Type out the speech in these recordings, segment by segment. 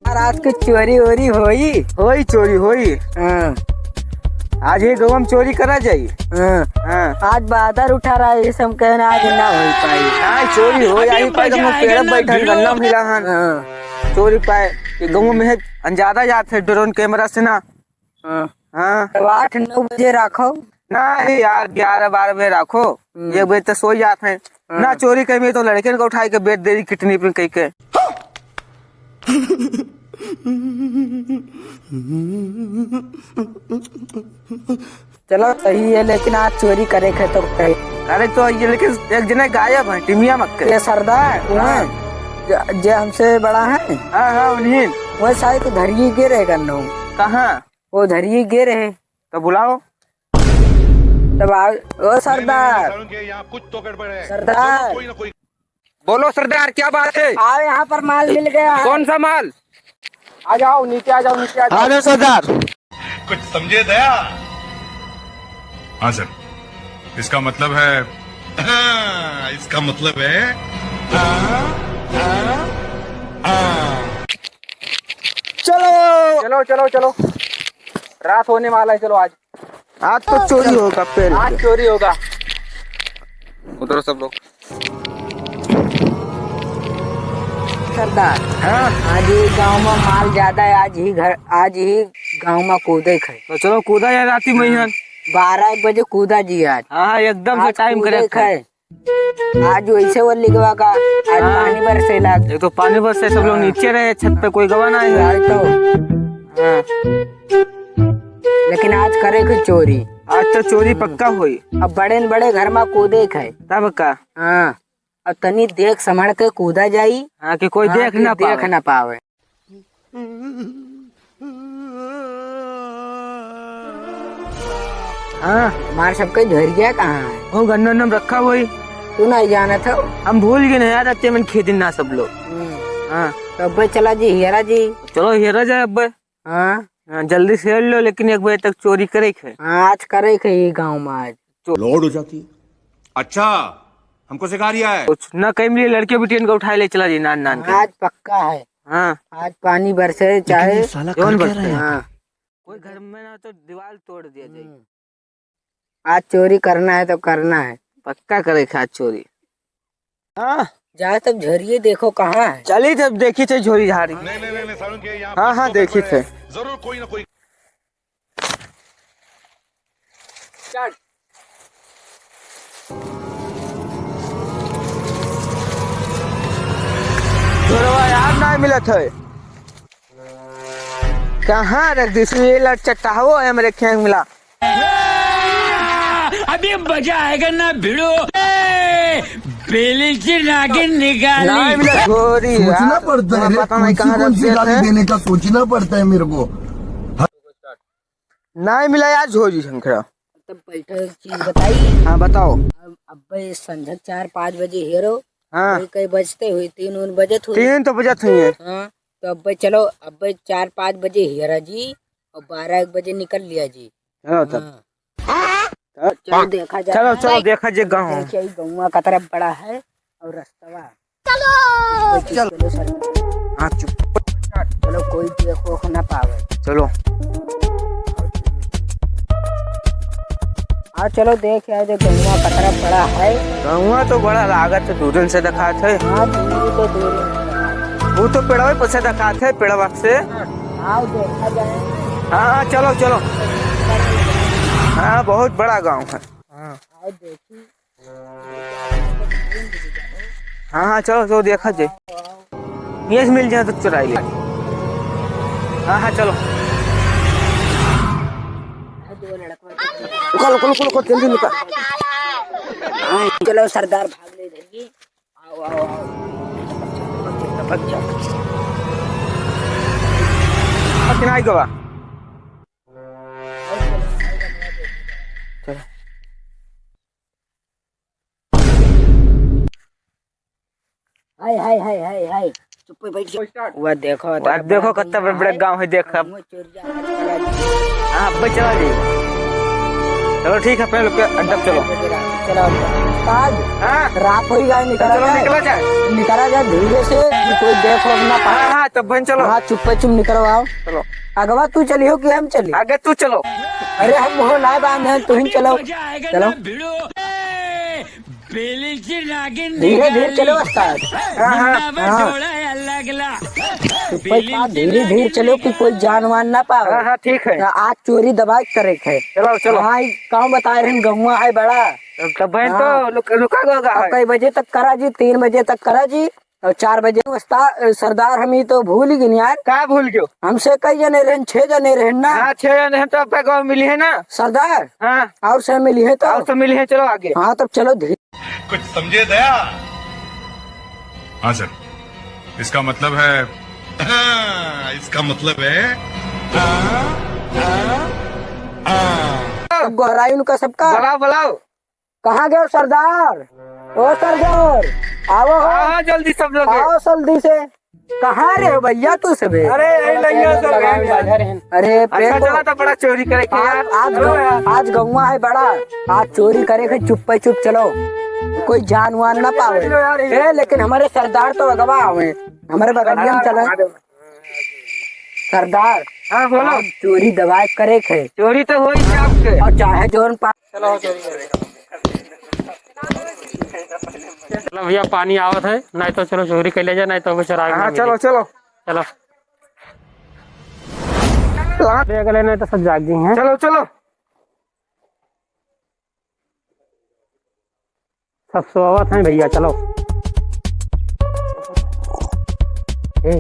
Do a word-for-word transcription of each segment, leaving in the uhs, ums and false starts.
यार, आज के चोरी वोरी होई? होई चोरी, होई। हाँ। आज ये गाँव में चोरी करा जाई। हाँ। हाँ। आज बादर उठा रहा है, ये सब कहना आज ना हो पाई। हाँ, चोरी हो, अभी यही पाए तो मजा हम आएगा पेड़ ना बैठन, भिड़ो। गन्ना मिला हन। हाँ। चोरी पाए, ये गाँव में है, अंजादा जात है drone camera से ना। हाँ। हाँ। तो आठ नौ बजे राखो। नहीं यार, ग्यारह बारह बजे राखो। हम्म। एक बजे तक सोई जात है। हाँ। ना चोरी करी तो लड़के को उठाई के बेच देई kidnap कई के। चलो सही है, लेकिन आज चोरी करे के तो करे। अरे तो ये लेकिन एक जने गायब है, टिमिया मक्के। ये सरदार, हाँ। वहाँ, जे, जे हमसे बड़ा है। हाँ, हाँ, उन्हीं। वह शायद उधर ही गिरे गन्नो। कहाँ? वो उधर ही गिरे है। तो बुलाओ। तब आओ, ओ सरदार। सारुण के यहाँ कुछ तो गड़बड़ है। सरदार। जरूर कोई ना कोई। बोलो सरदार, क्या बात है? आओ, यहाँ पर माल मिल गया है। कौन सा माल? आ जाओ, नीचे आ जाओ, नीचे आ जाओ। आ रहे सरदार। कुछ समझे दया? हाँ सर, इसका मतलब है। हाँ, इसका मतलब है। हाँ, हाँ, हाँ। चलो। चलो, चलो, चलो। रात होने वाला है, चलो आज। आज तो चोरी होगा, पेल आज के। चोरी होगा। उतरो सब लोग। सरदार, हाँ? आज ही गाँव में माल ज्यादा है, आज ही घर, आज ही गाँव में कूदे क है। तो चलो कूदा यार, राती में ही हाँ। है। बारह एक बजे कूदा जी आज। हाँ, हाँ, एकदम से आज time कूदे correct क है। है। आज वैसे वो लिखवा का, आज हाँ। पानी बरसे लाग। एक तो पानी बरसे, सब लोग हाँ। नीचे रहे, छत पे कोई गवा ना है। आज तो। हाँ। लेकिन आज करे के चोरी। आज तो चोरी हम्म। पक्का होई। अब बड़े न बड़े घर में कूदे क है। तब का? हाँ। अब तनी देख संभल के कूदा जाई। हाँ, कि कोई हाँ, देख कि ना देख पावे। ना पावे। हाँ। हमार सबके झोरिया कहाँ है? वो गन्ना उन्ना में रखा हुई। तू नहीं जानत हो? हम भूल गए ना यार, अब ते मन खेदिन ना सब लोग। हम्म। हाँ। तो अब्बे चला जी, हेरा जी। चलो, हेरा जाए अब्बे। हाँ। हाँ, जल्दी से हेर लो, लेकिन एक बजे तक चोरी करे के है। हाँ, आज करे के ही गाँव में आज। चो- load हो जाती है। अच्छा, हमको सिखा रिया है। कुछ ना कहीं मिली, लड़के बिटियन को उठाए ले चला जी, नान नान के। आज पक्का है। हाँ। आज पानी बरसे लेकिन चाहे ये साला कौन कर क्या बरसे? रहा है यहाँ पे? हाँ। कोई घर में ना तो दीवार तोड़ दिया जाए। हम्म। आज चोरी करना है तो करना है। पक्का करे के आज चोरी। हाँ। जा तब झोरिए देखो कहाँ है। चली तब देखी थे झोरी झारी। नहीं, नहीं, नहीं, नहीं, सारुण के यहाँ हाँ, कुछ हाँ, तो देखी गड़बड़ थे। है। जरूर कोई ना कोई। चल। झोरवा यार नहीं मिलत है। कहाँ रख दी? ये लड़ चट्टाहो है हमरे खेंग मिला। अभी मजा आएगा ना भिड़ो। ए, बेली से नागिन निकाली। नहीं मिला झोरी सोचना यार। पड़ता है रे, पता नहीं कौन सी, कहाँ कौन सी रख दिया गाली था। देने का सोचना पड़ता है मेरे को। नहीं मिला यार झोरी शंकरा। तब बैठो, एक चीज बताई। हाँ, बताओ। अब, अब्बे संझक चार पाँच बजे हेरो। हाँ। वही कई बजते हुई, तीन उन बजत हुई। तीन तो बजत हुई है। हाँ, तो अब्बे चलो, अब्बे चार पाँच बजे हेरा जी, और बारह एक बजे निकल लिया जी। चलो तब। हाँ। चलो, चलो देखा जाए। चलो, चलो देखा जे गाँव। देखिए, ई गौवा का तरफ बड़ा है और रस्तवा। चलो। चलो सर। हाँ, चुप। चलो, कोई देख ओख ना पावे। चलो। हाँ, चलो देख यार, जो गौवा का तरफ बड़ा है। गौवा तो बड़ा लागत है, दूरन से दिखात है। हाँ, दूर तो दूर। वो तो पेड़वा पर से दिखात है, पेड़वा से। आओ देखा जाए। हाँ, हाँ, चलो, चलो। हाँ, बहुत बड़ा गाँव है। हाँ। आओ देखी। हाँ, हाँ, चलो, चलो, देखा जे। ये से मिल जाए तो चुराई ले। हाँ, हाँ, चलो। निकाल, निकाल, निकाल, निकाल, जल्दी निकाल। हाँ, चलो, सरदार भाग ले इधर की। आओ, आओ, आओ। टपक जा, टपक जा। अब किनाई गवा। चलो। हाय, हाय, हाय, हाय, हाय। चुप्पे बैठ जा। वह देखो, वह देखो, कितना बड़ा बड़ा गाँव है, देख अब। हाँ, अब चला जी। चलो ठीक है, अपने लोग के अड्डा पे चलो। चलो, उस्ताद, हाँ। रात हो ही गया, निकला चलो, जाए। निकला जाए। निकला जाए धीरे से, कि कोई देख लोग ना पाए। हाँ, हाँ, तब बहन चलो। हाँ, चुप्पे चुप निकलो आओ। चलो। अगवा तू चलियो कि हम चली? आगे तू चलो। अरे हम मुँह ना बांधे, तू ही चलो। चलो। धीरे धीरे चलो उस्ताद। हाँ, हाँ। हाँ। चुप्पे चुप धीरे धीरे चलो कि कोई जान वान ना पावे। हाँ, हाँ, ठीक है। तो आज चोरी दबाए करे के है। चलो, चलो। हाँ, ई गाँव बताए रहे, गौवा है बड़ा। तब बहन तो हाँ। लुक-, लुका गवा अब है। कई बजे तक करा जी? तीन बजे तक करा जी। और चार बजे उस्ता-, सरदार, हम ही तो भूल ही गए यार। का भूल गयो? हमसे कई जने रहन, छह जने रहन ना। हाँ, छह जने हैं तो अब गाँव मिली है ना। सरदार। हाँ। और से मिली है तो। और से मिली है, चलो आगे। हाँ, तब चलो धीरे। कुछ समझे दया? हाँ सर, इसका मतलब है, हाँ, इसका मतलब है, अब गोहराई उनका सबका। बुलाओ, बुलाओ। कहाँ गए सरदार? ओ सरदार, आओ हो। आओ जल्दी सब लोग। आओ जल्दी से। कहाँ रहे हो भैया तू सबे? अरे, यही लगिया सब है। अरे, अच्छा, प्रेम चला तो बड़ा चोरी करे के आज, यार। आज चलो गौ-, यार। आज गौवा है बड़ा, आज चोरी करे के चुप्पे चुप चलो, कोई जान वान ना पावे। चलो यार, ए, लेकिन हमारे सरदार तो अगवा आवे, हमारे बगलिया में चला। सरदार, हाँ, बोलो। आज चोरी दबाए करे के। चोरी तो होई चाप के। और चाहे जोन पा- चलो, चोरी करेगा। चलो भैया, पानी आवत है, नहीं तो चलो चोरी कर ले जाए, नहीं तो हमें चरावे हाँ, में चलो, मिले। चलो। चलो। ले गए, नहीं तो सब जाग गई हैं। चलो, चलो। सब सोवत हैं भैया, चलो। ए,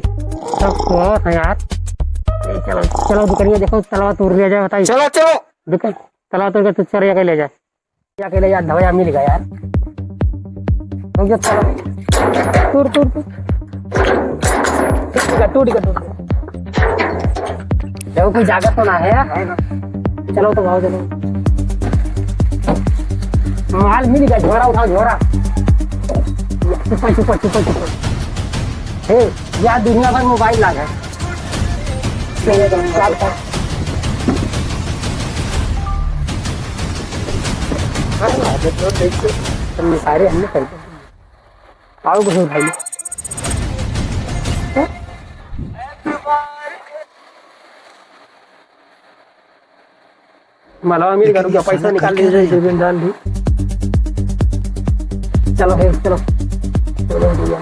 सब सोवत हैं यार। ए, चलो, चलो, दुकनिया देखो, तलवा तोड़ लिया जाए, बताइए। चलो, चलो। दुकान, तलवा तोड़ के तू चोरिया के ले जाए। चोरिया के ले जाए, दवाई मिल गया यार। रुक जा, चलो। तोड़, तोड़, तोड़। टूट गया, टूट गया, टूट गया। देखो, कोई जागत तो ना है यार। चलो तो भागो, चलो। माल मिल गया, झोरा उठाओ, झोरा। छुपा, छुपा, छुपा, छुपा। हे, यार दुनिया भर मोबाइल लाग है। चलो, चलो, चलो। तुमने सारे हमने कर दिए। आओ घुसो भाई। मलवा मिल गया, रुक जा, पैसा निकाल ले, जेब में डाल दी। चलो, हे, चलो। चलो, भैया।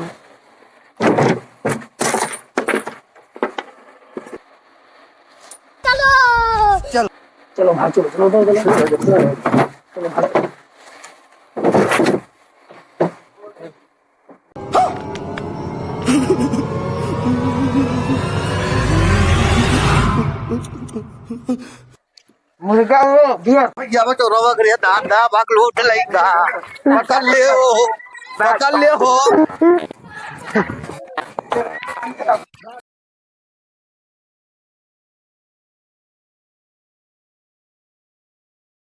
चलो। चलो, भाग, चलो, चलो, चलो, चलो, चलो, भाग। मुर्गा हो, बियर। भैया, वो चोरवा करे, दान दा, भाग लूट लेगा। पकड़ ले हो, पकड़ ले हो।